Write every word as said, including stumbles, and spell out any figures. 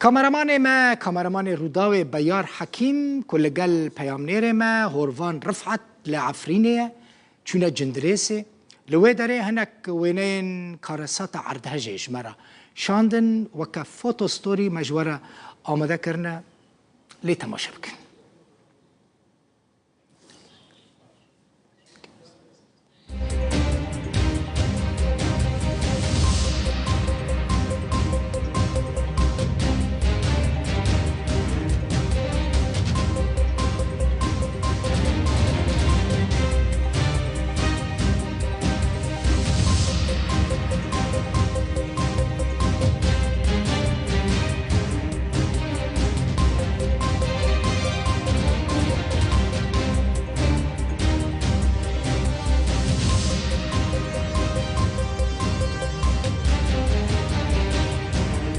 Kameramanê me, kameramanê Rûdawê Beyar Hekîm ku li gel peyamnêrê me Horvan Rifat li Efrînê ye, çûne Cindirêsê. Li wê derê hinek wêneyên karesata erdhejê ji me re şandin, weke foto story me ji we re amade kirine. Lê temaşe bikin.